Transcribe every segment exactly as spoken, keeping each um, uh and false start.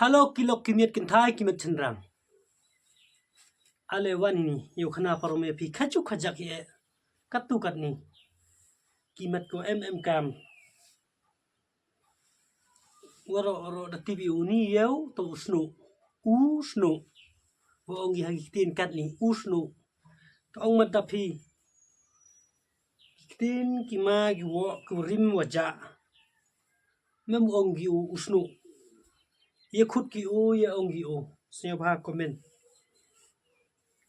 Hello, ki lok ki miat kynthai ki miat chynrang. Ale wan ini, ïa u khana parom ïa phi, khajuh khajak ïa, katto katne. Ki miat ko em em kam. Waroh, waroh da tip ïa uni ïa u, to u snuh. U snuh. Wa ong ïa ha ki ktien katne, u snuh. To ong mat da phi. Ki ktien ki ma ki woh ki rim wa jah. Mem ong ki u u snuh. Ïa khut ki u, ïa ong ki u. Sngewbha comment.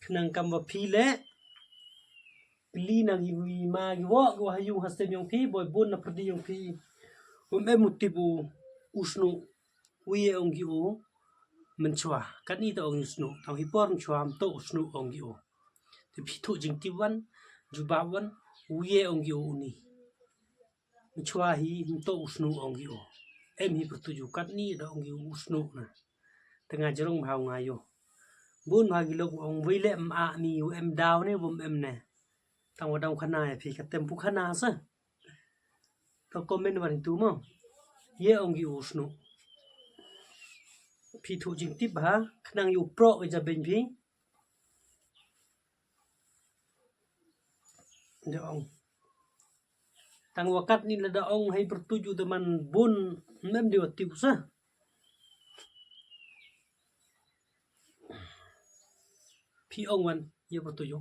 Khnang kam wa phi leh. Pli na ki wi ma ki woh ki wa ha yung ha sem yong phi, boi bun na pyrdi yong phi. Um em u tip u u snuh. U ïa ong ki u. Mynchwa. Katni to ong u snuh. Tang hi por mynchwa, mynto u snuh ong ki u. Te phi thuh jingtip wan, jubab wan, u ïa ong ki u uni. Mynchwa hi, mynto u snuh ong ki u. Em hi pyrtuh ju katni da ong ki u snuh na. Te nga jrong bha nga ïoh. Bun bha ki lok ong wei leh em a ni u em daw ne, bym em ne. Tang wa dang khana ïa phi katem pu khana sa. To comment wan tu mo. Ïa ong ki u snuh. Phi thuh jingtip ha, khnang ïa u proh ka jabein phi. Da ong. Tang wa katni la da ong hai pyrtuh ju da man bun mem de wa tip sa. Phi ong wan ïa pyrtuh ju.